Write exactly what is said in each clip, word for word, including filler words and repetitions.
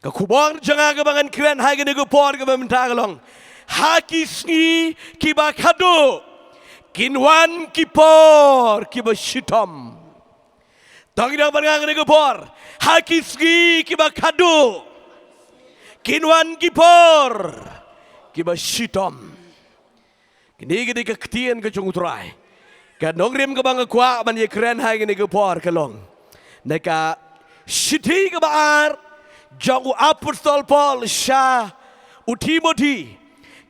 Ka khubor jong nga kaba ngan kren ha kane ka por kaba mynta ka long, ha ki sngi kiba khadduh kin wan ki por kiba shitom. To ngin ïa bad nga ha kane ka por, ha ki sngi kiba khadduh kin wan ki por kiba shitom. Kine ki dei ka ktien ka jong U Trai. Ka nongrim kaba nga kwah ban ïa kren ha kane ka por ka long na ka shithi kaba ar jong u apostol Paul sha u Timothi,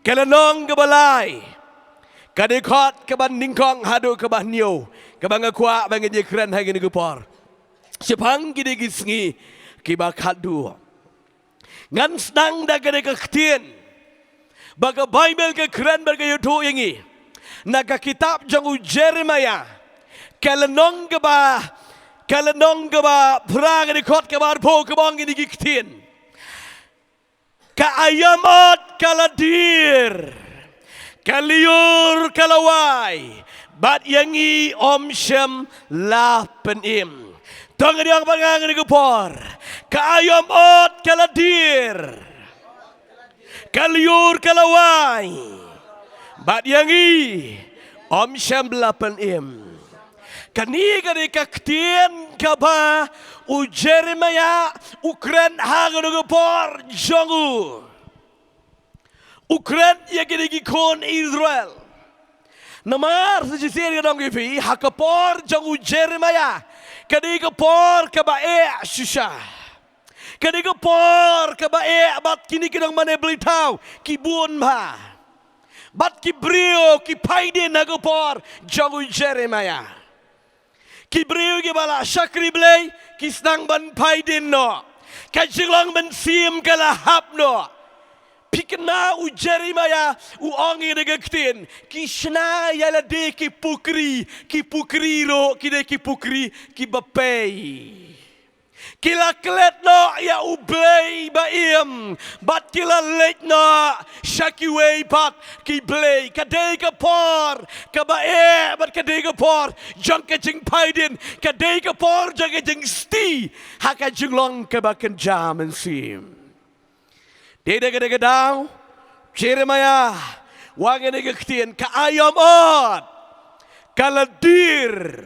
ka lynnong kaba lai, ka dkhot kaba nyngkong haduh kaba hynñiew, kaba nga kwah ba ngin ïa kren ha kane ka por. Shaphang kine ki sngi kiba khadduh. Ngan sdang da kane ka ktien ba ka Baibl ka kren bad ka ïathuh ïa ngi na ka kitab jong u Jeremiah, ka lynnong kaba, ka lynnong kaba phra, ka dkhot kaba arphew, kaba ong kine ki ktien. Ka aïom ot ka la dier, ka lyiur ka la wai, bad ïa ngi ym shym la pynim. To ngin ïa bad nga ha kane ka por, ka aïom ot ka la dier, ka lyiur ka la wai, bad ïa ngi ym shym la pynim. Kane ka dei ka ktien kaba u Jeremiah u kren ha kane ka por jong u. U kren ïa kine ki khun Israel. Namar sa shisien ngan ong ïa phi, ha ka por jong u Jeremiah, ka dei ka por kaba eh shisha. Ka dei ka por kaba eh bad kine ki nongmane blei thaw ki bun bha, bad ki briew ki phai dien ha ka por jong u Jeremiah. Ki briew kiba la shakri Blei ki sdang ban phai dien noh. Ka jinglong mynsiem ka la hap noh. Phi kynmaw, u Jeremiah u ong ïa kane ka ktien, ki shna ïa lade ki pukri, ki pukri ruh ki dei ki pukri kiba pei. Ki la klet noh ïa u Blei ba im, bad ki la leit noh sha kiwei pat ki blei. Ka dei ka por kaba eh bad ka dei ka por jong ka jingphai dien, ka dei ka por jong ka jingsti ha ka jinglong kaba kynja mynsiem. Dei da kane ka daw Jeremiah u ong ïa kane ka ktien, ka aïom ot ka la dier.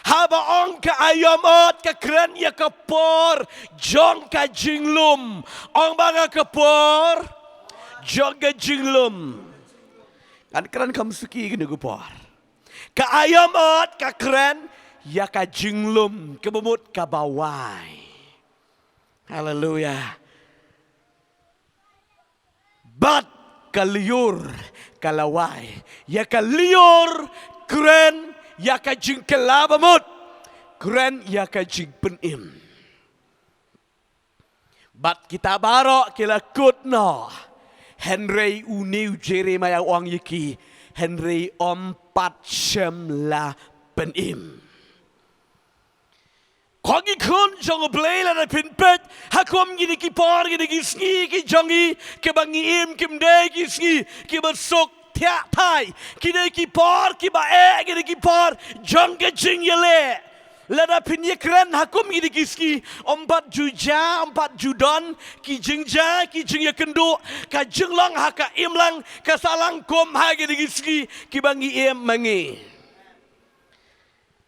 Haba ong ka aïom ot, ka kren ïa ka por jong ka jinglum. Ong bad nga, ka por jong ka jinglum. Ngan kren kham suki kane ka por. Ka aïom ot ka kren ïa ka jinglum, kaba mut kaba wai. Haleluia. Bad ka lyiur ka la wai. Ïa ka lyiur kren ïa ka jingkylla ba mut, kren ïa ka jingpynim. Bad kita baroh ki la kut noh. Hynrei une u Jeremiah u ong ïa ki, hynrei ym pat shym la pynim. Ko ki khun jong U Blei, lada phin peit ha kum kine ki por, kine ki sngi ki jong ngi, kiba ngi im, kim dei ki sngi kiba suk thiah thait. Ki dei ki por kiba eh, ki dei ki por jong ka jingïaleh. Lada phin ïakren ha kum kine ki sngi, ym pat ju jia, ym pat ju don ki jingjia, ki jingïakynduh, ka jinglong ha ka imlang ka sahlang kum ha kine ki sngi kiba ngi im ma ngi.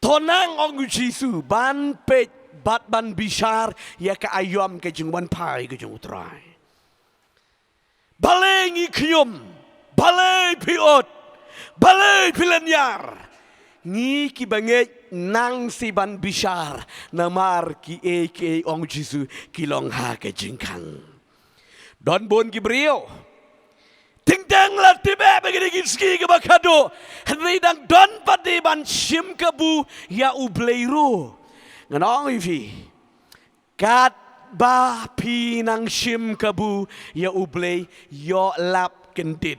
To nang, ong u Jisu, ban peit bad ban bishar ïa ka aïom ka jingwanphai ka jong U Trai. Balei ngi khñium, balei phi ud, balei phi lynñiar? Ngi kiba ngeit nang seh ban bishar, namar kiei kiei, ong u Jisu, ki long ha ka jingkhang. Don bun ki briew, teng teng la tip eh ba kine ki sngi kiba khadduh, hynrei dang don pat de ban shim kabu ïa U Blei ruh. Ngan ong ïa phi, katba phi nang shim kabu ïa U Blei, ïoh lap kyndit,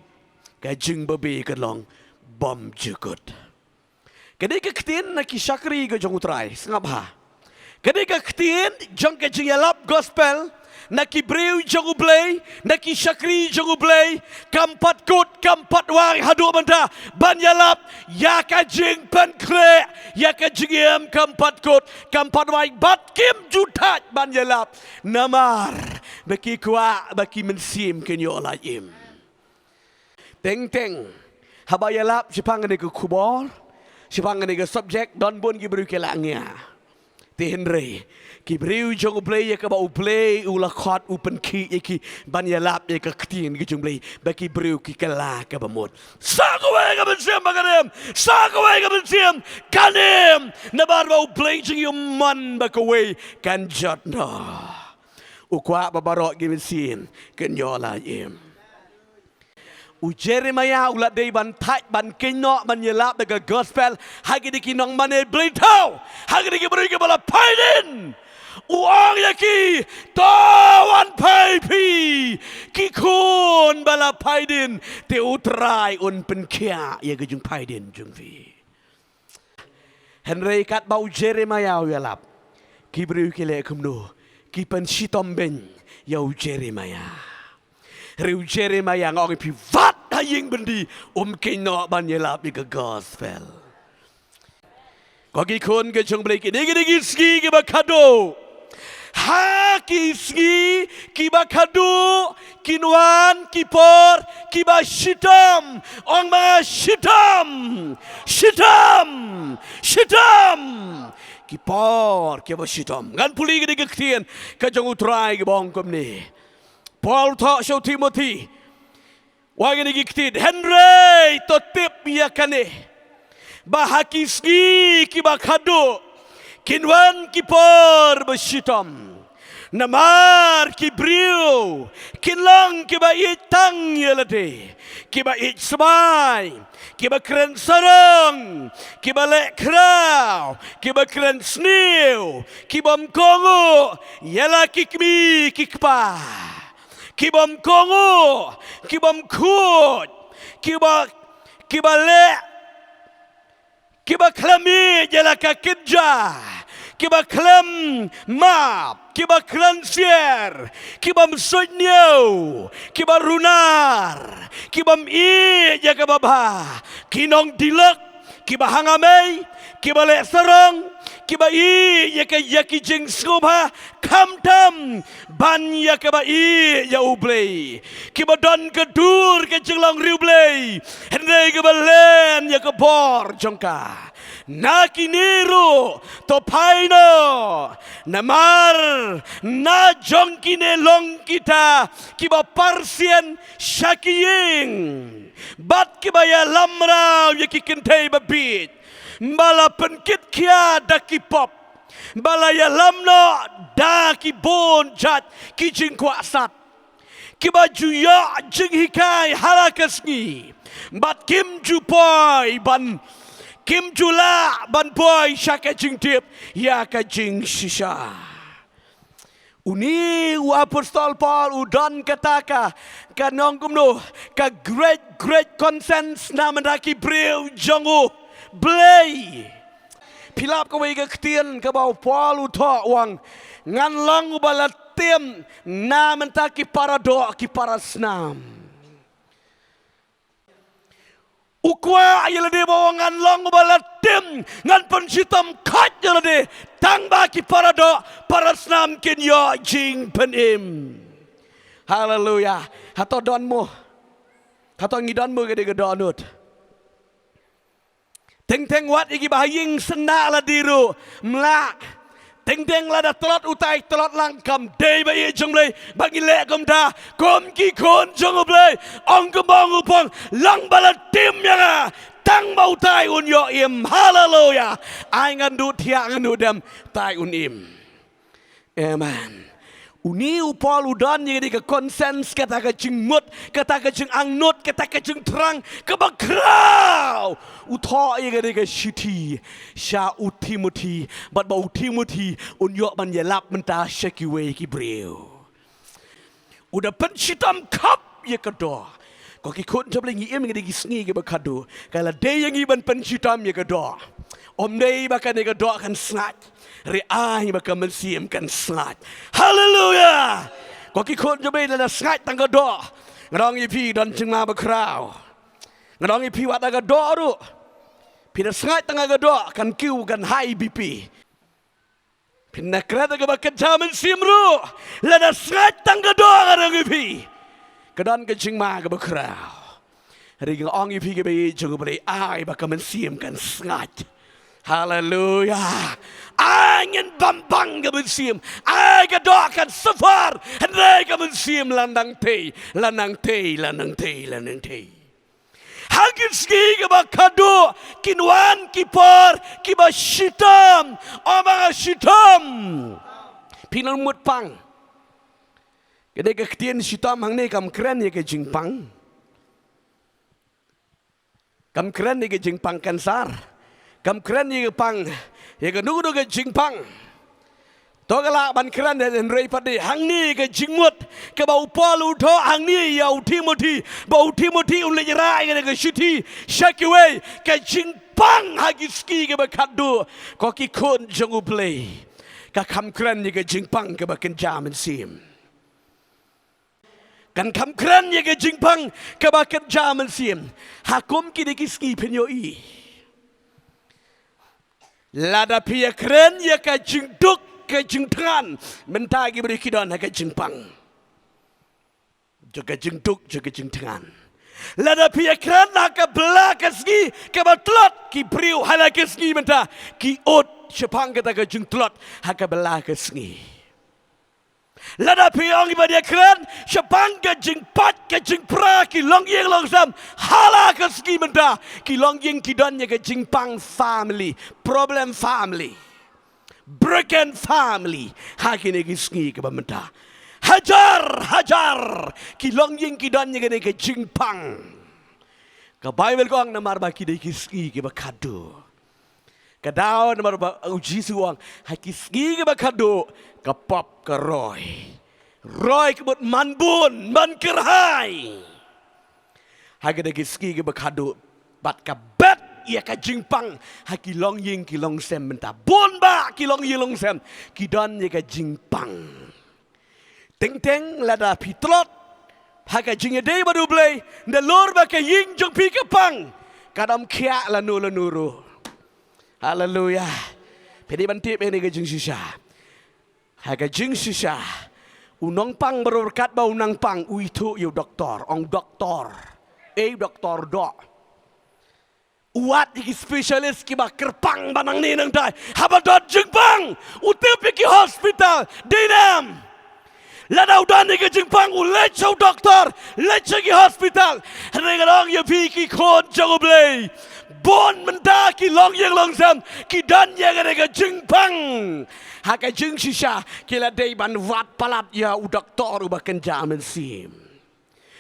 ka jingbabe ka long bymjukut. Ka dei ka ktien na ki shakri ka jong U Trai, sngap bha. Ka dei ka ktien jong ka jingïalap gospel na ki briew jong U Blei, na ki shakri jong U Blei, kam pat kut, kam pat wai haduh mynta ban ïalap ïa ka jingpynkhreh ïa ka jingim, kam pat kut, kam pat wai, bad kim ju thait ban ïalap. Namar ba ki kwah ba ki mynsiem kin ïoh lait im. Teng teng, haba ïalap shaphang kane ka khubor, shaphang kane ka subject, don bun ki briew ki la ngiah. Te hynrei ki briew jong U Blei, ïa kaba U Blei u la khot, u pynkhih ïa ki ban ïalap ïa ka ktien ka jong U Blei, ba ki briew ki kylla kaba mut. Sa kawei ka mynsiem ba kan im, sa kawei ka mynsiem kan im, namar ba U Blei jong ngi um mon ba kawei kan jot noh. U kwah ba baroh ki mynsiem kin ïoh lait im. U Jeremiah u la dei ban thait, ban kynnoh, ban ïalap da ka gospel ha kine ki nongmane bleithaw, ha kine ki briew kiba la phai dien. U ong ïa ki, to wan phai phi, ki khun ba la phai dien, te U Trai un pynkhiah ïa ka jingphai dien jong phi. Hynrei katba u Jeremiah u ïalap, ki briew ki leh kumno? Ki pynshitom beiñ ïa u Jeremiah. Hynrei u Jeremiah, nga ong ïa phi, wat ha ïing byndi um kynnoh ban ïalap ïa ka gospel. Ko ki khun ka jong U Blei, kine ki dei ki sngi kiba khadduh. Ha ki sngi kiba khadduh kin wan ki por kiba shitom. Ong ma nga, shitom, shitom, shitom. Ki por kiba shitom. Ngan pule kine ki ktien ka jong U Trai kiba ong kumne. Paul thoh sha u Timothi. Wan kine ki ktien, hynrei to tip ïa kane, ba ha ki sngi kiba khadduh kin wan ki por ba shitom. Namar ki briew kin long kiba ïeit tang ïa lade, kiba ïeit smai, kiba kren sarong, kiba leh khraw, kiba kren sniew, kibym kohnguh ïa la ki kmie ki kpa, kibym kohnguh, kibym khuid, kiba, kiba leh, kiba khlem ïeit ïa la ka kynja, kiba khlem map, kiba kren siar, kibym suidñiew, kiba runar, kibym ïeit ïa kaba bha, ki nongdih lok, kiba hanga mei, kiba leh sarong, kiba ïeit ïa ka, ïa ki jingsngewbha, khamtam ban ïa kaba ïeit ïa U Blei, kiba don ka dur ka jinglong riewblei, hynrei kiba len ïa ka bor jong ka. Na kine ruh to phai noh, namar na jong kine long kita kiba parsien sha ki ïing, bad kiba ïalam rau ïa ki kynthei babieit, ba la pynkit khia da ki pop, ba la ïalam noh da ki bun jait ki jingkwah sat, kiba ju ïoh jinghikai ha la ka sngi, bad kim ju poi ban, kim ju lah ban poi sha ka jingtip ïa ka jingshisha. Une u apostol Paul u don kata ka, ka nongkumno, ka great, great conscience na bynta ki briew jong U Blei. Phi lap kawei ka ktien kaba u Paul u thoh, u ong, ngan long uba la tim na bynta ki paradoh ki parasnam. U kwah ïa lade ba u ong, ngan long uba la tim, ngan pynshitom khot ïa lade, tang ba ki paradoh parasnam kin ïoh jingpynim. Haleluya. Hato don mo? Hato ngi don mo ka dei ka dohnud? Teng teng wat ïa kiba ha ïing syndah lade ruh, mlah. Teng teng lada tlot utai tlot lang, kam dei ba ïeit jong U Blei ba ngi leh kumta. Kum ki khun jong U Blei, ong kumba ong u pong, long ba la tim ïa nga, tang ba utai un ïoh im. Haleluya. Ai ngan duh thiah ngan duh dem, utai un im. Amen. Une u Paul u don ïa kane ka conscience, kata ka jingmut, kata ka jingangnud, kata ka jingthrang kaba khraw. U thoh ïa kane ka shithi sha u Timothi, bad ba u Timothi un ïoh ban ïalap mynta sha kiwei ki briew. U da pynshitom khop ïa ka doh. Ko ki khun jong U Blei, ngi im ha kine ki sngi kiba khadduh. Ka la dei ïa ngi ban pynshitom ïa ka doh. Ym dei ba kane ka doh kan sngaid, hynrei ai ba ka mynsiem kan sngaid. Haleluya! Ko ki khun jong U Blei, lada sngaid tang ka doh, nga ong ïa phi don jingma bakhraw. Nga ong ïa phi wat da ka doh ruh, phi da sngaid tang ka doh, kan kiew kan high B P. Phin da kren da kaba kynja mynsiem ruh, lada sngaid tang ka doh, nga ong ïa phi, ka don ka jingma kaba khraw. Hynrei nga ong ïa phi, kiba ïeit jong U Blei, ai ba ka mynsiem kan sngaid. Haleluya. Ai ngin bam bang ka mynsiem, ai ka doh kan suffer, hynrei ka mynsiem la nang tei, la nang tei, la nang tei, la nang tei. Ha ki sngi kiba khadduh, kin wan ki por kiba shitom. Ong ba nga shitom. Phi nang mut pang. Ka dei ka ktien shitom hangne kam kren ïa ka jingpang. Kam kren ïa ka jingpang cancer. Kam kren ïa ka pang, ïa kano kano ka jingpang. To ka lah ban kren, hynrei pat dei hangne ka jingmut kaba u Paul u thoh hangne ïa u Timothi, ba u Timothi un leit rah ïa ka shithi sha kiwei. Ka jingpang ha ki sngi kiba khadduh, ko ki khun jong U Blei, ka kham kren ïa ka jingpang kaba kynja mynsiem. Kan kham kren ïa ka jingpang kaba kynja mynsiem. Ha kum kine ki sngi phin ïohi, lada phi ïa kren ïa ka jingduk, ka jingthngan, mynta ki briew ki don ha ka jingpang jong ka jingduk, jong ka jingthngan. Lada phi ïa kren ha ka bylla ka sngi kaba tlot, ki briew ha la ka sngi mynta ki ud shaphang kata ka jingtlot ha ka bylla ka sngi. Lada phi ong ba ïa kren shaphang ka jingpait ka jingpra, ki longïing longsem ha la ka sngi mynta, ki longïing ki don ïa ka jingpang family, problem family, broken family. Ha kine ki sngi kiba mynta, hajar hajar ki longïing ki don ïa kane ka jingpang. Ka Baibl ka ong namar ba ki dei ki sngi kiba khadduh. Ka daw namar ba u Jisu u ong, ha ki sngi kiba khadduh ka pop ka roi. Roi ka mut man bun, man kyrhai. Ha kine ki sngi kiba khadduh, bad ka bet ïa ka jingpang ha ki longïing ki longsem mynta. Bun bah ki longïing longsem ki don ïa ka jingpang. Teng teng lada phi tlot ha ka jingïadei bad U Blei, nalor ba ka ïing jong phi ka pang, kan ym khiah lano lano ruh. Haleluya. Phi dei ban tip ïa kane ka jingshisha. Ha ka jingshisha, u nongpang baroh katba u nang pang u ithuh ïa u doktor, ong doktor. Ei doktor doh. U wad ïa ki specialist kiba kyrpang ba nangne nangtai. Haba don jingpang, u tip ïa ki hospital, dei ne em? Lada u don ïa ki jingpang, u leit sha u doktor, leit sha ki hospital. Hynrei nga ong ïa phi ki khun jong U Blei, bun mynta ki longïing longsem ki don ïa kane ka jingpang. Ha ka jingshisha ki la dei ban wad palat ïa u doktor uba kynja mynsiem.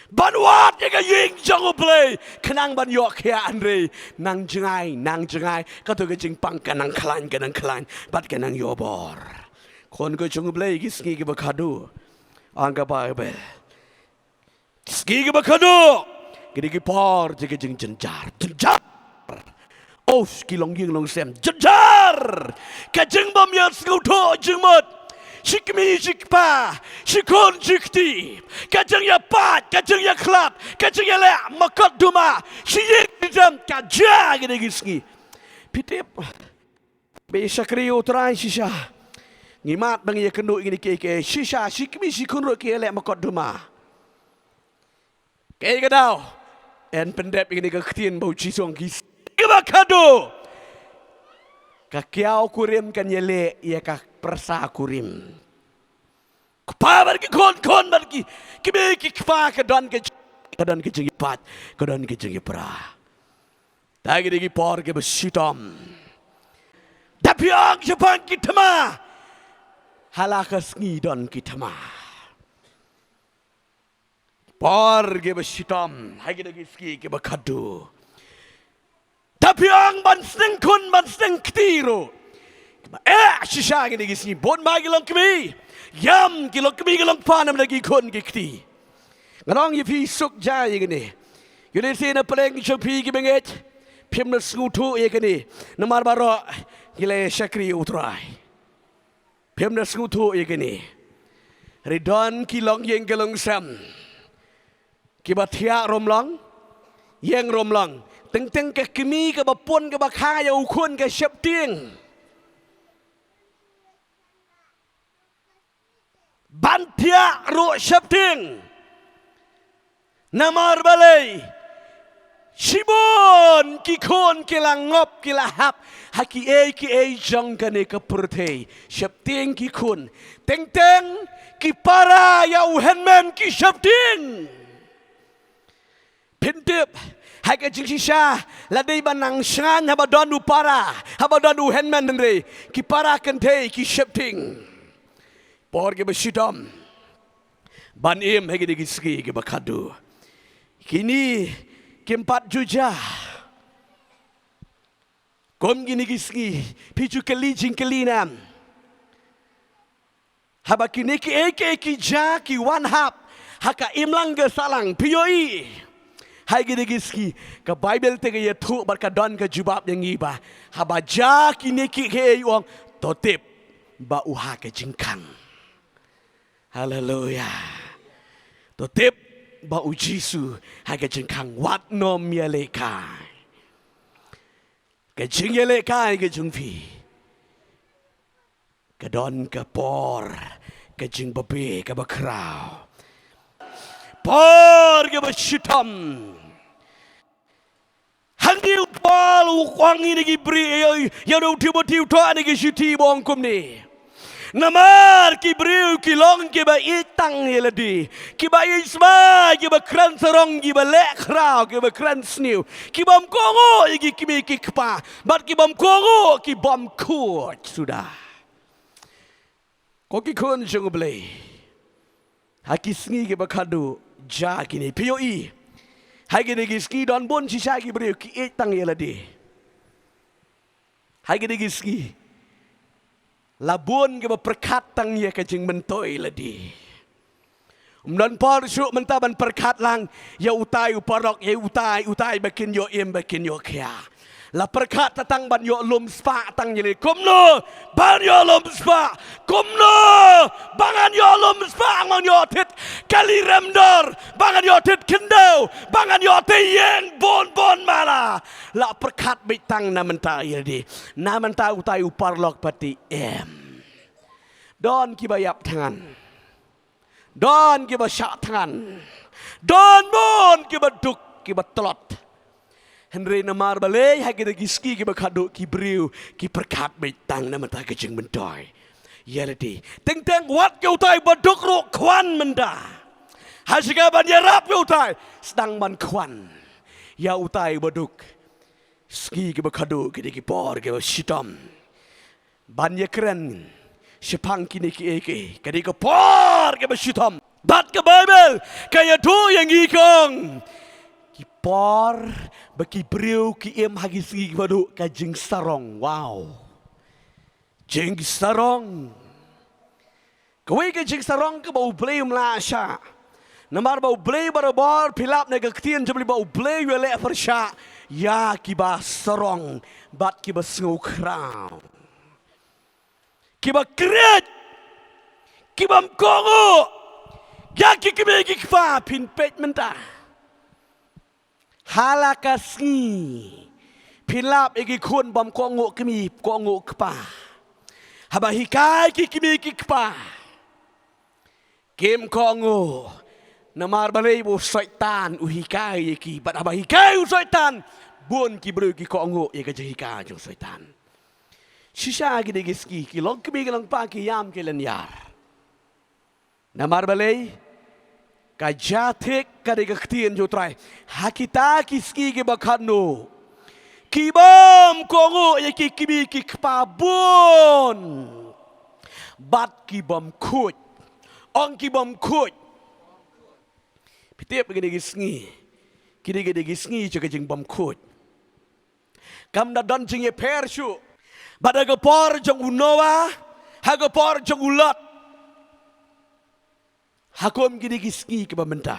Ban wad ïa ka ïing jong U Blei khnang ban ïoh khiah, hynrei nang jngai, nang jngai, kato ka jingpang ka nang khlaiñ, ka nang khlaiñ bad ka nang ïoh bor. Khun ko jong U Blei, ki sngi kiba khadduh, ong ka Baibl, ki sngi kiba khadduh ki dei ki por jong ka jingjynjar, jynjar. Oh, ki longïing longsem, jynjar. Ka jingbym ïasngewthuh jingmut, shi kmie shi kpa, shi khun shi kti. Ka jingïapait, ka jingïakhlad, ka jingïaleh makot duma, shi ïing shi sem, ka jia kine ki sngi. Phi tip, ba ïa shakri ïa U Trai shisha, ngi mad ba ngi ïakynduh ïa kine kiei kiei, shisha shi kmie shi khun ruh ki ïaleh makot duma. Kaei ka daw? Yn pyndep ïa kane ka ktien ba u Jisu u ong, ki sngi kiba khadduh, ka kiaw kurim kan ïaleh ïa ka pyrsa kurim. Kpa bad ki khun, khun bad ki kmie ki kpa, ka don ka jing, ka don ka jingïapait, ka don ka jingïapra. Te ki dei ki por kiba shitom. Da phi ong shaphang ki thma, ha la ka sngi don ki thma. Por kiba shitom ha kine ki sngi kiba khadduh. Da phi ong ban sneng khun ban sneng kti ruh, eh, shisha kine ki sngi bun ma ki long kmie. Ïam, ki long kmie ki long kpa namar ki khun ki kti. Nga ong ïa phi, suk jai ïa kine. Ïoh lehse na pdeng jong phi kiba ngeit, phim da sngewthuh ïa kine. Namar baroh ngi la shakri ïa U Trai. Phim da sngewthuh ïa kine. Hynrei don ki longïing ki longsem kiba thiah ruh ym long, ïeng ruh ym long. Teng teng ka kmie kaba pun kaba kha ïa u khun ka sheptieng. Ban thiah ruh sheptieng. Namar balei? Shibun ki khun ki la ngop, ki la hap ha kiei kiei jong kane ka pyrthei. Sheptieng ki khun. Teng teng ki para ïa u hynmen ki sheptieng. Phin tip, ha ka jingshisha, la dei ban nang shngaiñ haba don u para, haba don u hynmen, hynrei ki para kynthei ki sheptieng. Por kiba shitom ban im ha kine ki sngi kiba khadduh. Kine kim pat ju jia. Kum kine ki sngi, phi ju kylli jingkylli ne em? Haba kine kiei kiei ki jia, ki wan hap ha ka imlang ka sahlang, phi ïohi? Ha kine ki sngi ka Baibl te ka ïathuh bad ka don ka jubab ïa ngi ba haba jia kine kiei kiei, u ong, to tip ba u ha ka jingkhang. Haleluia. To tip ba u Jisu ha ka jingkhang. Wat nym ïalehkai. Ka jingïalehkai ka jong phi ka don ka por, ka jingbabe kaba khraw, por kaba shitom. Hangne u Paul u ong ïa kine ki briew, ïa, ïa u Timothi, u thoh ha kane ka shithi, u ong kumne. Namar ki briew ki long kiba ïeit tang ïa lade, kiba ïeit smai, kiba kren sarong, kiba leh khraw, kiba kren sniew, kibym kohnguh ïa ki kmie ki kpa, bad kibym kohnguh ki bymkhuid suda. Ko ki khun jong U Blei, ha ki sngi kiba khadduh, jia kine, phi ïohi? Ha kine ki sngi don bun shisha ki briew ki ïeit tang ïa lade. Ha kine ki sngi la bun kiba pyrkhat tang ïa ka jingmyntoi lade. Ym don por shuh mynta ban pyrkhat lang ïa utai u paralok, ïa utai, utai ba kin ïoh im, ba kin ïoh khia. La pyrkhat tang ban ïoh lum spah tang ïa lade. Kumno ban ïoh lum spah? Kumno ba ngan ïoh lum spah, ba ngan ïoh thied kali rem dor, ba ngan ïoh thied khyndew, ba ngan ïoh thied ïing bun bun mala? La pyrkhat beit tang na mynta ïa lade. Na mynta utai u paralok pat te em. Don kiba ïap thngan. Don kiba shah thngan. Don bun kiba duk, kiba tlot. Hynrei namar balei ha kine ki sngi kiba khadduh ki briew ki pyrkhat beit tang na mynta ka jingmyntoi ïa lade. Teng teng wat ki utai ba duk ruh khwan mynta. Ha jaka ban ïarap ïa utai, sdang ban khwan ïa utai ba duk. Sngi kiba khadduh kine ki por kiba shitom ban ïakren shaphang kine kiei kiei, ka dei ka por kaba shitom. Bad ka Baibl ka ïathuh ïa ngi, ka ong, ki por ba ki briew ki im ha ki sngi kiba khadduh, ka jingsarong. Wow. Jingsarong. Kawei ka jingsarong kaba U Blei um lah shah. Namar ba U Blei barabor, phi lap na ka ktien jong U Blei ba U Blei u ïaleh pyrshah ïa kiba sarong bad kiba sngewkhraw, kiba kriat, kibym kohnguh ïa ki kmie ki kpa. Phin peit mynta ha la ka sngi, phi lap ïa ki khun bym kohnguh kmie, kohnguh kpa. Haba hikai ki kmie ki kpa, kim kohnguh. Namar balei? Ba u Soitan u hikai ïa ki. Bad haba hikai u Soitan, bun ki briew ki kohnguh ïa ka jinghikai jong u Soitan. Shisha kine ki sngi, ki longkmie ki longkpa ki ïam ki lynñiar. Namar balei? Ka jia thik, ka dei ka ktien jong U Trai. Ha kita ki sngi kiba khadduh, kibym kohnguh ïa ki kmie ki kpa bun, bad kibym khuid. Ong kibym khuid. Phi tip, kine ki sngi, kine, kine ki sngi jong ka jingbymkhuid. Kam da don jingïapher shuh bad ha ka por jong u Noah, ha ka por jong u Lot, ha kum kine ki sngi kiba mynta.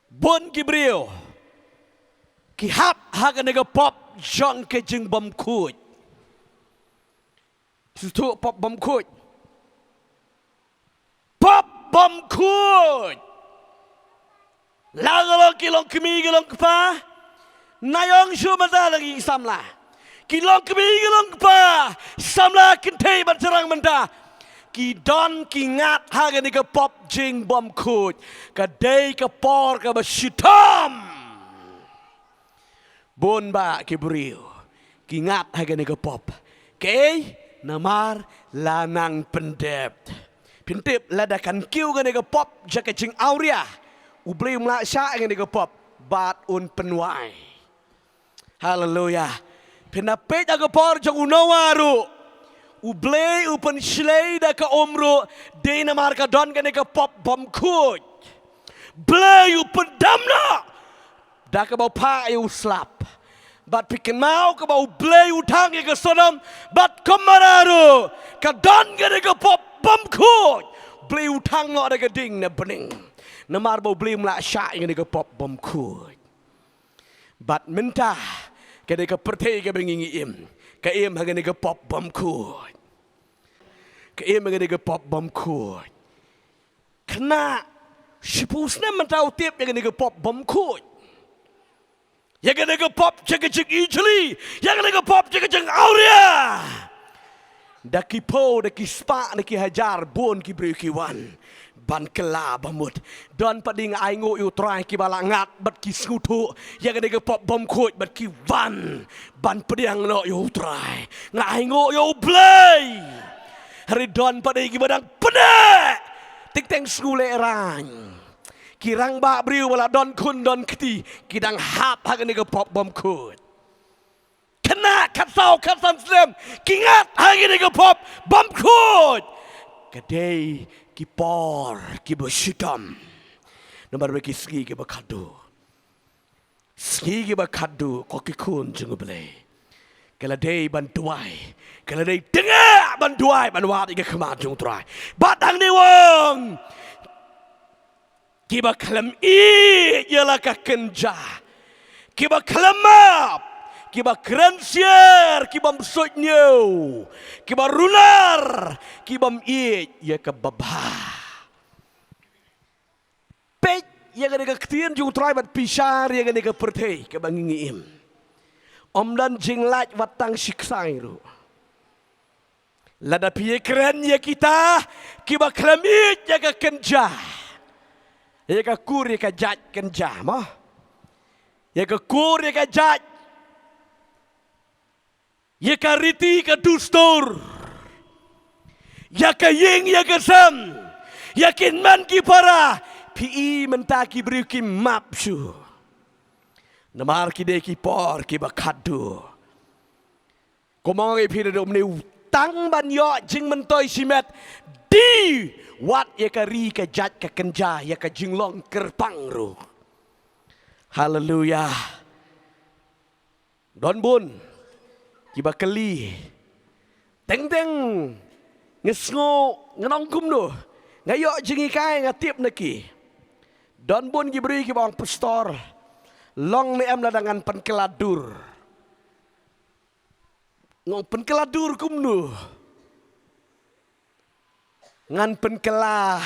Bun ki briew ki hap ha kane ka pop jong ka jingbymkhuid. Shuh pop bymkhuid. bym khuid. La ka long ki long kmie ki long kpa. Nai ong shuh mynta la ki samla. Ki long kmie ki long kpa. Samla kynthei bad shynrang mynta. Ki don ki ngat ha kane ka pop jingbymkhuid. Ka dei ka por kaba shitom. Bun bah ki briew ki ngat ha kane ka pop. Kaei? Namar la nang pyndep. Pyndep lada kan kiew kane ka pop jong ka jingawria, U Blei um lah shah kane ka pop bad un pynwai. Haleluya. Phin da peit ha ka por jong u Noah ruh, U Blei u pynshlei da ka um ruh, dei namar ka don kane ka pop bymkhuid. Blei u pyndam noh da kaba u phah ïa u slap. Bad phi kynmaw kaba U Blei u thang ïa ka Sodom bad Gomorrah ruh, ka don kane ka pop bymkhuid. Blei u thang noh da ka ding na bneng. Namar ba U Blei um lah shah ïa kane ka pop bymkhuid. Bad mynta kane ka pyrthei kaba ngi ngi im, ka im ha kane ka pop bymkhuid. Ka im ha kane ka pop bymkhuid. Khynnah shiphew snem mynta u tip ïa kane ka pop bymkhuid. Ïa kane ka pop jong ka jingijli, ïa kane ka pop jong ka jingawria. Da ki phew, da ki spah, da ki hajar, bun ki briew ki wan ban kylla bamut. Don pat de, nga ainguh ïa U Trai, kiba la ngat bad ki sngewthuh ïa kane ka pop bymkhuid bad ki wan ban pdiang noh ïa U Trai. Nga ainguh ïa U Blei. Hynrei don pat de kiba dang pyneh. Teng teng sngewlehrain. Ki rangbah briew ba la don khun don kti, ki dang hap ha kane ka pop bymkhuid. Khynnah khatsaw khatsan snem ki ngat ha kane ka pop bymkhuid. Ka dei ki por kiba shitom. Namar ba ki sngi kiba khadduh. Sngi kiba khadduh, ko ki khun jong U Blei, ka la dei ban duwai, ka la dei tyngeh ban duwai, ban wad ïa ka khmat jong U Trai. Bad hangne u ong, kiba khlem ïeit ïa la ka kynja, kiba khlem map, kiba kren syiar, ki bym suidñiew, kiba runar, ki bym ïeit ïa ka babha. Peit ïa kane ka ktien jong U Trai bad pyrshah ïa kane ka pyrthei kaba ngi ngi im. Ym don jinglait wat tang shi ksai ruh. Lada phi ïakren ïa kita kiba khlem ïeit ïa ka kynja, ïa ka kur ïa ka jait kynja mo, ïa ka kur ïa ka jait, ïa ka riti ka dustur, ïa ka ïing ïa ka sem, ïa ki hynmen ki para, phi i mynta ki briew kim map shuh. Namar ki dei ki por kiba khadduh. Kumno ngi phi da dum ne u tang ban ïoh jingmyntoi shimet, dei wat ïa ka ri ka jait ka kynja, ïa ka jinglong kyrpang ruh. Haleluya. Don bun kiba kylli. Teng teng nga sngew, nga ong kumno, nga ïoh jinghikai, nga tip na ki. Don bun ki briew kiba ong, pastor, long ne em lada ngan pynkylla dur? Nga ong pynkylla dur kumno? Ngan pynkylla,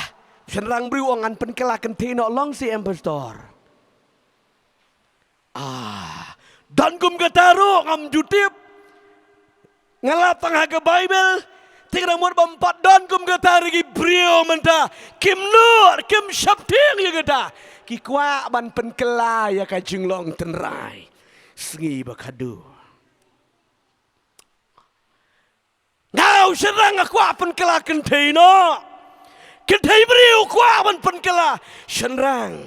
shynrang briew ong ngan pynkylla kynthei noh, long shi em pastor? Ah, don kum kata ruh ngam ju tip. Nga lap tang ha ka Baibl, te nga mut bym pat don kum kata ruh, ki briew mynta kim nud, kim sheptieng ïa kata. Ki kwah ban pynkylla ïa ka jinglong tynrai. Sngi ba khadduh. Nga u shynrang nga kwah pynkylla kynthei noh. Kynthei briew kwah ban pynkylla shynrang.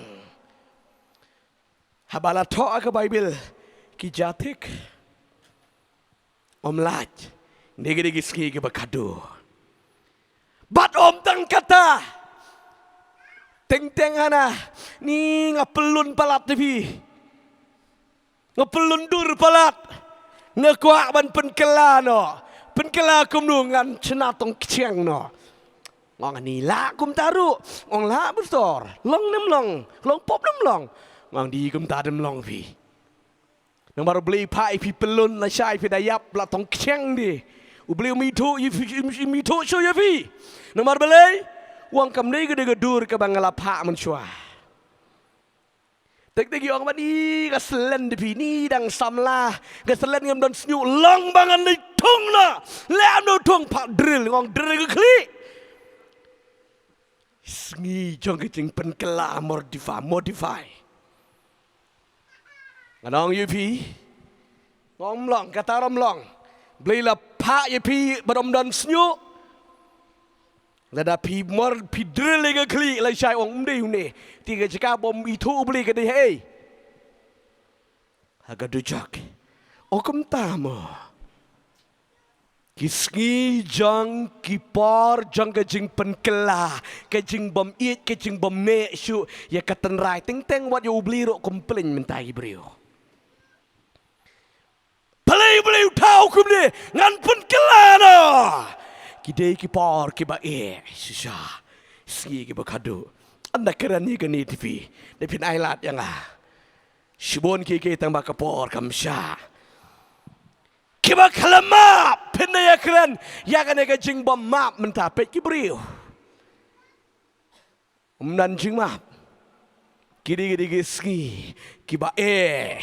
Haba la thoh ha ka Baibl ki jathik. Ym lait. Ngi dei ki sngi kiba khadduh. Bad ym tang kata. Teng teng hana, ni nga pyllun palat te phi. Nga pyllun dur palat. Nga kwah ban pynkylla noh. Pynkylla kumno, ngan shna tong kshiang noh. Nga ong ani lah kumta ruh. Nga ong lah pastor. Long ne ym long? Long pop ne ym long? Nga ong dei kumta, ym long phi. Namar U Blei phah ïa phi pyllun, lashai phi da ïap la tong kshiang de. U Blei um ithuh ïa phi, um ithuh shuh ïa phi. Namar balei? Wan kam dei ka dei ka dur kaba nga la phah mynshuwa. Tek tek i ong ba ni ka selen da phi ni dang samla. Ka selen ngam don sniuh long ba ngan leit thung na. Leh am no thung phah drill ngong drill ka khlieh. Sngi jong ka jingpynkylla modify, modify. Ngan ong ïa phi. Ngam long, kata ram long. Blei la phah ïa phi ba dom don sniuh. Lada phi mor phi drill ïa ka khlieh la shai ong ym dei une. Te ka jaka bym ithuh u Blei ka dei hei. Ha ka dujok. O kumta mo. Ki sngi jong ki por jong ka jingpynkylla, ka jingbym ïeit, ka jingbym neh shuh ïa ka tynrai, teng teng wat ïa u Blei ruh kum pynlong mynta ki briew. Balei, balei u thaw kumne, ngan pynkylla noh. Ki dei ki por kiba eh shisha. Sngi kiba khadduh. Ynda kren ïa kane te phi, da phin ai lad ïa nga. Shibun ki ki tang ba ka por kam shah. Kiba khlem map, phin da ïa kren ïa kane ka jingbym map mynta, peit ki briew. Ym don jingmap. Ki dei, ki dei ki sngi kiba eh,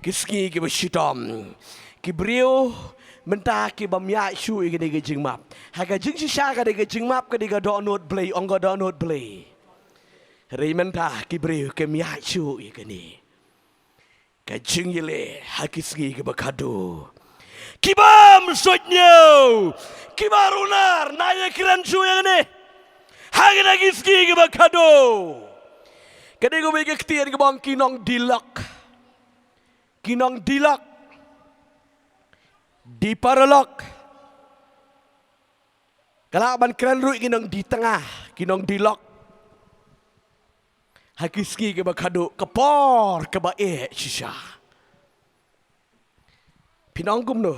ki sngi kiba shitom. Ki briew mynta ki bym ïaid shuh ïa kane ka jingmap. Ha ka jingshisha ka dei ka jingmap ka dei ka dohnud Blei, ong ka dohnud Blei. Hynrei mynta ki briew kim ïaid shuh ïa kane. Ka jingïaleh ha ki sngi kiba khadduh. Kiba ym suidñiew, kiba runar, na ïa kren shuh ïa kane. Ha kine ki sngi kiba khadduh. Ka dei kawei ka ktien kaba ong ki nongdih lok. Ki nongdih lok. Dih paralok. Ka lah ban kren ruh ki nongdih tnga, ki nongdih lok. Ha ki sngi kiba khadduh, ka por kaba eh shisha. Phin ong kumno.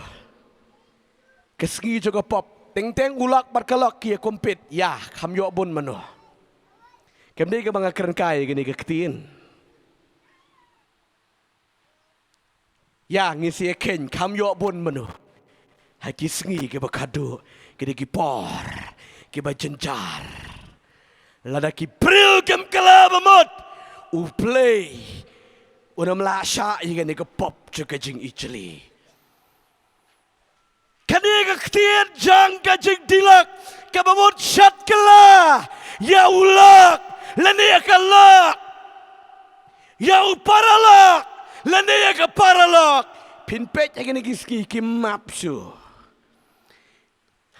Ka sngi jong ka pop, teng teng u lok bad ka lok ki ïa compete, ïa, kham ïoh bun mano. Kam dei kaba nga kren kai kane ka ktien. Ïa, ngi sa ïa kheiñ kham ïoh bun mano. Ha ki sngi kiba khadduh, ki dei ki por kiba jynjar. Lada ki briew kim kylla ba mut, u Blei un ym lah shah ïa kane ka pop jong ka jingijli. Kane ka ktien jong ka jingdih lok kaba mut shet kylla ïa u lok lane ïa ka lok, ïa u paralok lane ïa ka paralok. Phin peit ha kine ki sngi kim map shuh.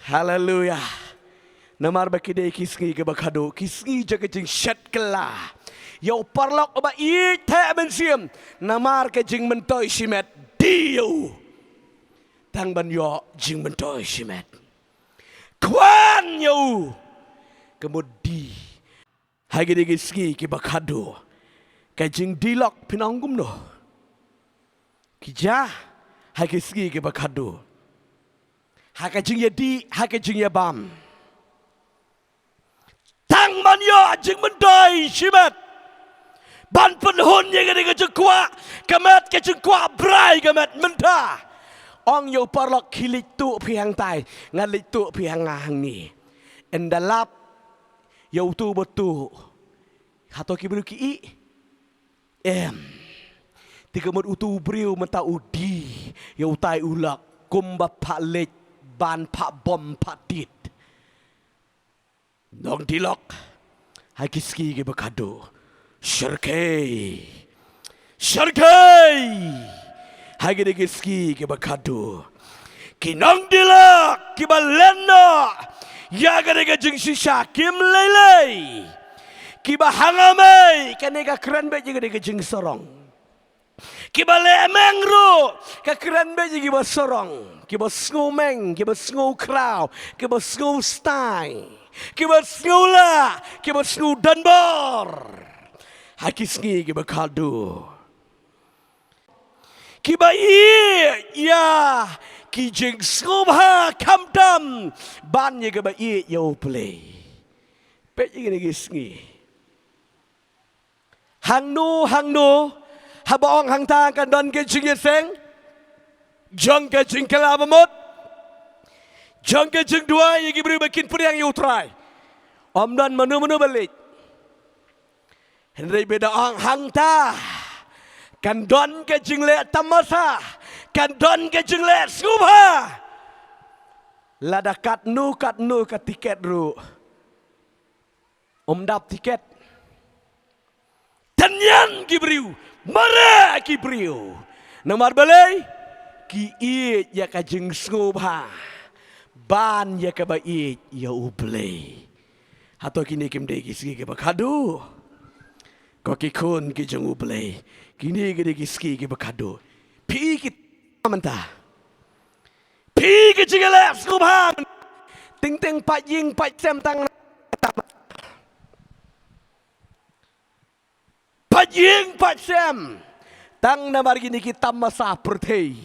Haleluia. Namar ba ki dei ki sngi kiba khadduh, ki sngi jong ka jingshet kylla. Ïa u paralok uba ïeit theh mynsiem, namar ka jingmyntoi shimet, dih ïa u. Tang ban ïoh jingmyntoi shimet. Khwan ïa u. Ka mut dih. Ha kine ki sngi kiba khadduh. Ka jingdih lok phin ong kumno. Ki jia. Ha ki sngi kiba khadduh. Ha ka jingïadih, ha ka jingïabam. Tang ban ïoh jingmyntoi shimet. Ban pynhun ïa kane ka jingkwah ka met, ka jingkwah brai ka met mynta. Ong ïa u paralok khie leit tuh phi hangtai, nga leit tuh phi hanga hangne. Ynda lap ïa utu ba tuh. Hato ki briew ki ïeh? Em. Te ka mut utu u briew mynta u dih ïa utai u lok kumba phah leit ban phah bom phah tied. Nongdih lok ha ki sngi kiba khadduh. Shyrkhei. Shyrkhei. Ha kine ki sngi kiba khadduh. Ki nongdih lok kiba len noh ïa kane ka jingshisha kim lei lei. Kiba hanga mei, kane ka kren beit ïa kane ka jingsarong. Kiba leh meng ruh, ka kren beit ïa kiba sarong, kiba sngew meng, kiba sngew khraw, kiba sngew stai, kiba sngew lah, kiba sngew donbor. Ha ki sngi kiba khadduh. Kiba ïeit ïa ki jingsngewbha khamtam ban ïa kiba ïeit ïa U Blei. Peit ïa kine ki sngi. Hangno, hangno, haba ong hangta kan don ka jingïaseng jong ka jingkylla ba mut, jong ka jingduwai ïa ki briew ba kin pdiang ïa U Trai. Ym don mano mano ba leit. Hynrei ba da ong hangta kan don ka jingleh tamasa, kan don ka jingleh sngewbha. Lada katno katno ka tiket ruh, ym dap tiket. Tynñiang ki briew, mareh ki briew. Namar balei? Ki ïeit ïa ka jingsngewbha ban ïa kaba ïeit ïa U Blei. Hato kine kim dei ki sngi kiba khadduh? Ko ki khun ki jong U Blei, kine ki dei ki sngi kiba khadduh. Phi ki mynta, phi ki jingïaleh sngewbha. Teng teng pat ïing pat sem tang, pat ïing pat sem tang namar kine ki tamasa pyrthei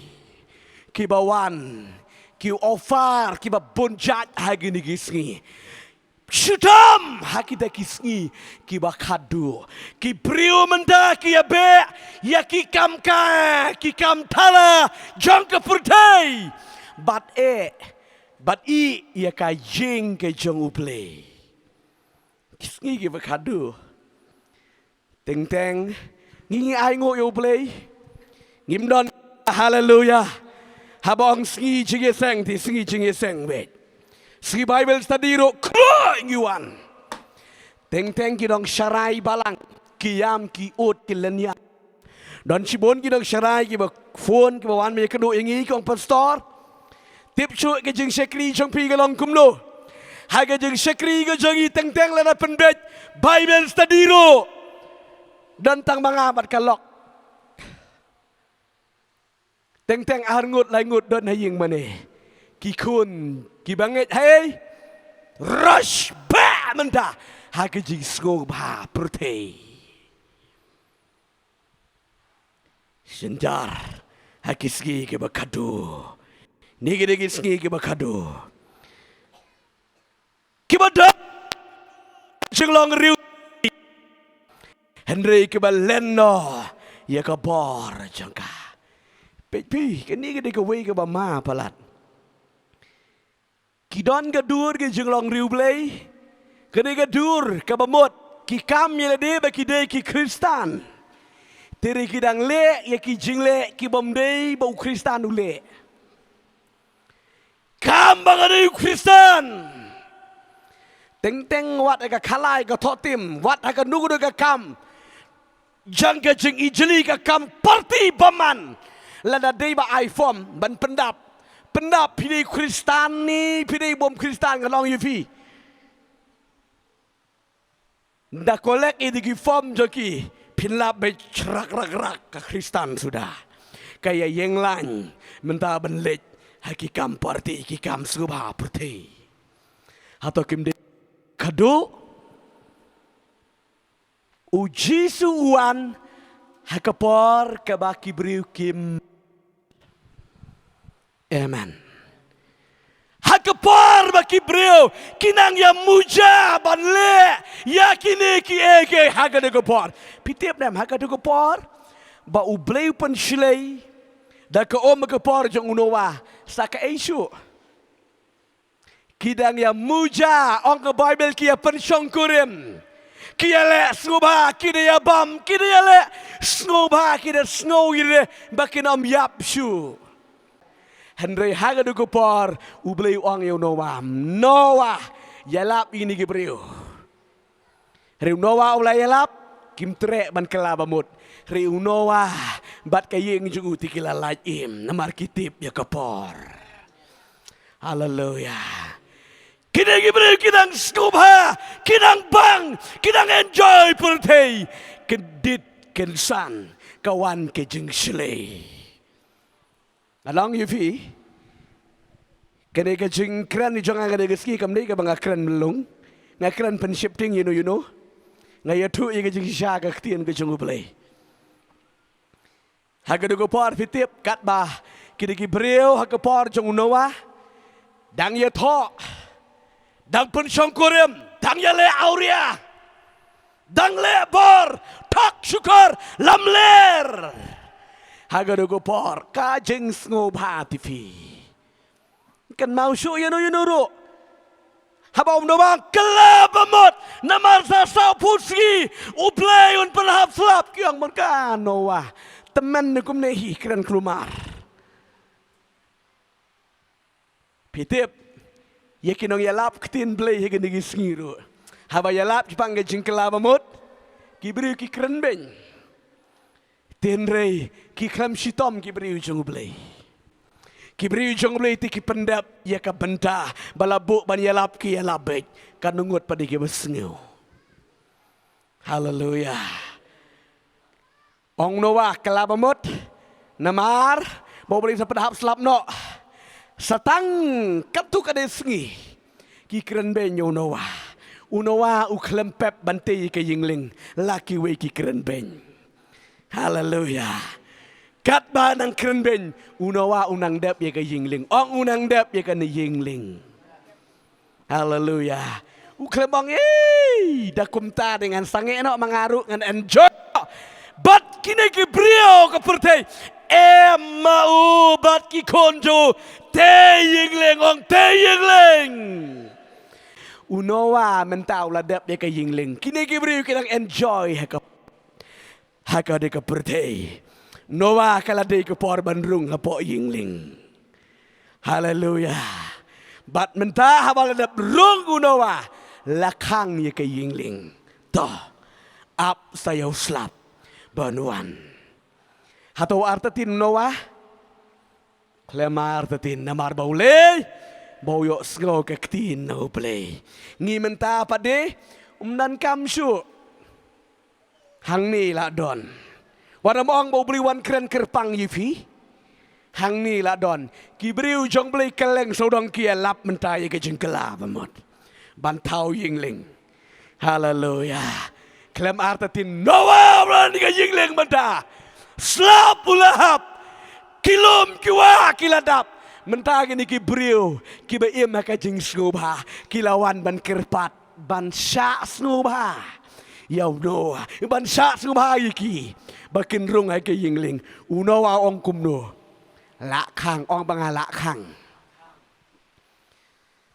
kiba wan, ki offer kiba bun jait ha kine ki sngi. Shu tam ha kita ki sngi kiba khadduh. Ki briew mynta ki ïa beh ïa ki kam kai, ki kam thala jong ka pyrthei. Bad eh, bad ïeh ïa ka ïing ka jong U Blei. Ki sngi kiba khadduh. Teng teng ngi, ngi ainguh ïa U Blei. Ngim don, haleluya, haba ong sngi jingïaseng te sngi jingïaseng beit. Sngi Bible study ruh khlem ngi wan. Teng teng ki nongshakri balang, ki ïam, ki ud, ki lynñiar. Don shibun ki nongshakri kiba phone, kiba wan ban ïakynduh ïa ngi, ki ong, Pastor, tip shuh ka jingshakri jong phi ka long kumno? Ha ka jingshakri ka jong ngi teng teng lada pynbeit Bible study ruh, don tang ma nga bad ka lok. Teng teng ar ngut lai ngut don ha ïing mane. Ki khun kiba ngeit, hei, rush back mynta ha ka jingsngewbha pyrthei. Synjar ha ki sngi kiba khadduh. Kine ki dei ki sngi kiba khadduh. Kiba don jinglong riewspah, hynrei kiba len noh ïa ka bor jong ka. Peit phi, kane ka dei kawei kaba ma palat. Ki don ka dur ki jinglong riewblei, kane ka dur kaba mut ki kam ïa lade ba ki dei ki Khristan. Te hynrei ki dang leh ïa ki jingleh ki bym dei ba u Khristan u leh. Kam ba ka dei u Khristan. Teng teng wat ha ka khalai ka thohtim, wat ha kano kano ka kam jong ka jingijli, ka kam party bymman. Lada dei ba ai form ban pyndap, pyndap phi dei Khristan ne phi dei bym Khristan, ka long ïa phi. Da collect ïa ki form jong ki, phin lap beit, chrak rak rak, ka Khristan suda. Ka ïa ïeng lain mynta ban leit ha ki kam party, ki kam sngewbha pyrthei. Hato kim dei khadduh? U Jisu u wan ha ka por kaba ki briew kim. Amen. Ha ka por ba ki briew ki nang ïa muja ban leh ïa kine kiei kiei ha kata ka por. Phi tip ne em, ha kata ka por ba U Blei u pynshlei da ka um ha ka por jong u Noah sa kaei shuh. Ki dang ïa muja, ong ka Baibl, ki ïa pynshongkurim. Ki ïa leh sngewbha, ki da ïa bam, ki da ïa leh sngewbha, ki da sngew ïa leh ba kin ym ïap shuh. Hynrei ha kata ka por U Blei u ong ïa u Noah, Noah, ïalap ïa kine ki briew. Hynrei u Noah u la ïalap, kim treh ban kylla ba mut. Hynrei u Noah bad ka ïing jong u te ki la lait im, namar ki tip ïa ka por. Haleluya. Kine ki briew ki dang sngewbha, ki dang bang, ki dang enjoy pyrthei. Kyndit kynsan ka wan ka jingshlei. Nga ong ïa phi, kane ka jingkren jong nga kane ka sngi kam dei kaba nga kren myllung. Nga kren pynsheptieng ïano ïano. Nga ïathuh ïa ka jingshisha ka ktien ka jong U Blei. Ha kata ka por phi tip katba kine ki briew ha ka por jong u Noah dang ïathoh, dang pynshongkurim, dang ïaleh awria, dang leh bor, thok shukor, lamler. Ha kata ka por ka jingsngewbha te phi. Kynmaw shuh ïano ïano ruh. Haba u Noah kylla ba mut, namar sa saw phew sngi, U Blei un pynhap slap, ki ong man ka Noah. Tymmen ne kumne hi kren kulmar. Phi tip, ïa ki nongïalap ktien Blei ha kine ki sngi ruh. Haba ïalap shaphang ka jingkylla ba mut, ki briew ki kren beiñ. Hynrei ki khlem shitom ki briew jong U Blei. Ki briew jong U Blei te ki pyndep ïa ka bynta ba la buh ban ïalap ki ïalap beit, ka nongut pat ïa ki ba sngew. Haleluya. Ong Noah, kylla ba mut, namar ba U Blei sa pynhap slap noh. Sa tang katto katne sngi ki kren beiñ ïa u Noah. U Noah u khlem pep ban tei ïa ka ïing lieng, la kiwei ki kren beiñ. Haleluya. Katba nang kren beiñ, u Noah u nang dep ïa ka ïing lieng. Ong u nang dep ïa kane ïing lieng. Haleluya. U khlem ong, "Ei, da kumta de ngan sangeh noh, ma nga ruh ngan enjoy." Bad kine ki briew ka pyrthei, em ma u bad ki khun jong u, tei ïing lieng, ong tei ïing lieng. U Noah mynta u la dep ïa ka ïing lieng. Kine ki briew ki dang enjoy ha ka ha ka dei ka pyrthei. Noah ka la dei ka por ban rung hapoh ïing lieng. Haleluya. Bad mynta haba la dep rung u Noah, la khang ïa ka ïing lieng. To, ap sa ïa u slap ban wan. Hato artatien u Noah? Khlem artatien, namar ba u leh ba u ïohsngew ka ktien na U Blei. Ngi mynta pat de, ym donkam shuh. Hangne la don. Wat ym ong ba U Blei wan kren kyrpang ïa phi. Hangne la don. Ki briew jong U Blei kylleng sawdong ki ïalap mynta ïa ka jingkylla ba mut ban thaw ïing lieng. Haleluya. Khlem artatien, Noah u la wan ïa ka ïing lieng mynta. Slap u la hap. Ki lum ki wah ki la dap. Mynta kine ki briew kiba im ha ka jingsngewbha ki la wan ban kyrpad, ban shah sngewbha ïa u Noah, ban shah sngewbha ïa ki ba kin rung ha ka ïing lieng. U Noah ong kumno? Lah khang, ong ba nga lah khang.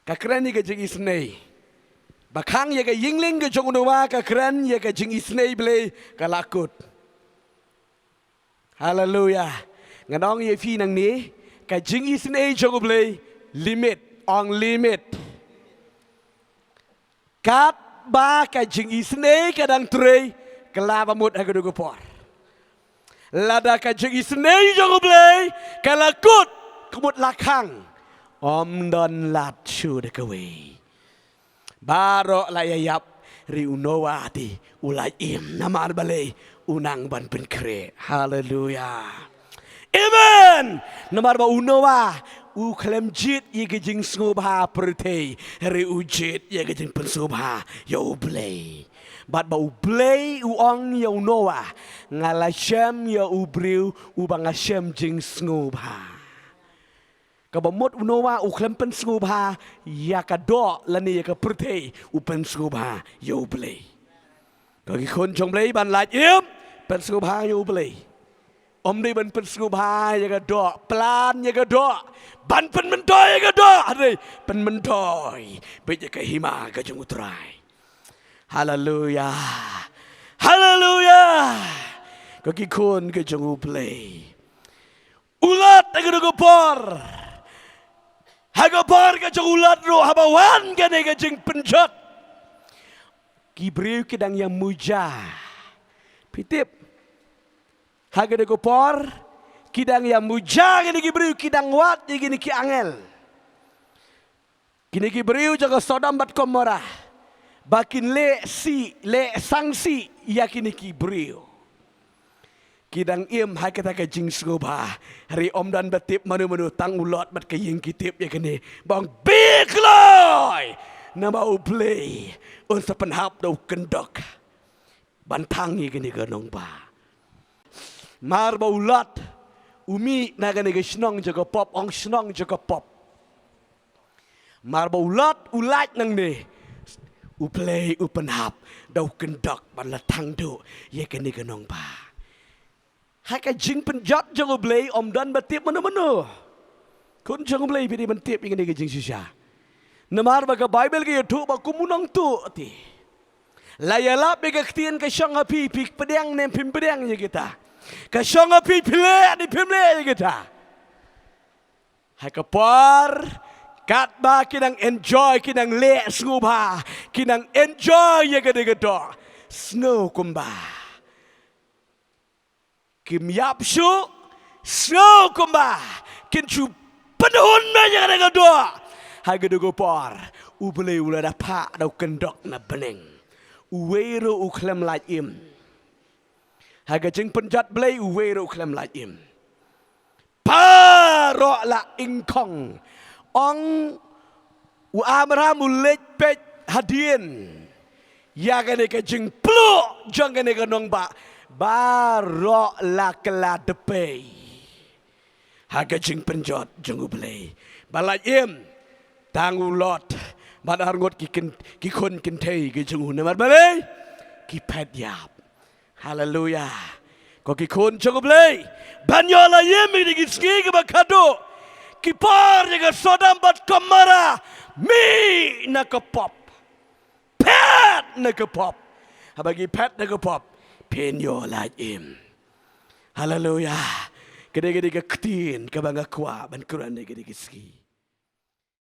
Ka kren ïa ka jingisynei. Ba khang ïa ka ïing lieng ka jong u Noah, ka kren ïa ka jingisynei Blei, ka la kut. Haleluya. Ngan ong ïa phi nangne, ka jingisynei jong U Blei, limit, ong limit. Katba ka jingisynei ka dang trei, kylla ba mut ha kaduh ka por. Lada ka jingisynei jong U Blei ka la kut, ka mut la khang, ym don lad shuh da kawei. Baroh la ïa ïap, hynrei u Noah te u la im, namar balei? U nang ban pynkhreh. Haleluya. Amen. Namar ba u Noah u khlem jied ïa ka jingsngewbha pyrthei, hynrei u jied ïa ka jingpynsngewbha ïa U Blei. Bad ba U Blei u ong ïa u Noah, nga la shem ïa u briew uba nga shem jingsngewbha. Kaba mut u Noah u khlem pynsngewbha ïa ka doh lane ïa ka pyrthei, u pynsngewbha ïa U Blei. Ko ki khun jong Blei, ban lait im, pynsngewbha ïa U Blei. Ym dei ban pynsngewbha ïa ka doh, plan ïa ka doh, ban pynmyntoi ïa ka doh, hynrei pynmyntoi beit ïa ka hima ka jong U Trai. Haleluya. Haleluya. Ko ki khun ka jong U Blei. U Lot ha kaduh ka por. Ha ka por ka jong u Lot ruh, haba wan kane ka jingpynjot, ki briew ki dang ïa muja. Phi tip, ha kaduh ka por ki dang ïa muja kine ki briew, ki dang wad ïa kine ki angel. Kine ki briew jong ka Sodom bad Gomorrah, ba kin leh sih, leh sangsih ïa kine ki briew. Ki dang im ha kata ka jingsngewbha, hynrei ym don ba tip mano mano, tang u Lot bad ka ïing ki tip ïa kane. Ba ong, beh kloi, namar U Blei un sa pynhap da u kyndok ban thang ïa kane ka nongbah. Mar ba u Lot u mih na kane ka shnong jong ka pop, ong shnong jong ka pop. Mar ba u Lot u lait nangne, U Blei u pynhap da u kyndok ban la thang duh ïa kane ka nongbah. Ha ka jingpynjot jong U Blei ym don ba tip mano mano. Khun jong U Blei, phi dei ban tip ïa kane ka jingshisha. Namar ba ka Baibl ka ïathuh ba kum u nongtuh te, la ïalap ïa ka ktien ka shong ha phi, phi pdiang ne phim pdiang ïa kita. Ka shong ha phi, phi leh ne phim leh ïa kita. Ha ka por katba ki dang enjoy, ki dang leh sngewbha, ki dang enjoy ïa kane ka doh, sngew kumba kim ïap shuh, sngew kumba kin shu pynhun noh ïa kane ka doh. Ha kane ka por U Blei u la da phah da u kyndok na bneng. Uwei ruh u khlem lait im. Ha ka jingpynjot Blei uwei ruh u khlem lait im. Baroh la ingkhong. Ong u Abraham u leit peit hadien ïa kane ka jingpluh jong kane ka nongbah. Baroh la kylla dpei ha ka jingpynjot jong U Blei. Ba lait im tang u Lot bad arngut ki kyn-, ki khun kynthei ki jong u, namar balei? Ki phet ïap. Haleluya. Ko ki khun jong U Blei, ban ïoh lait im ïa kine ki sngi kiba khadduh, ki por ïa ka Sodom bad Gomorrah, mih na ka pop, phet na ka pop. Haba ki phet na ka pop, phin ïoh lait im. Haleluya. Ka dei, ka dei ka ktien kaba nga kwah ban kren ïa kine ki sngi.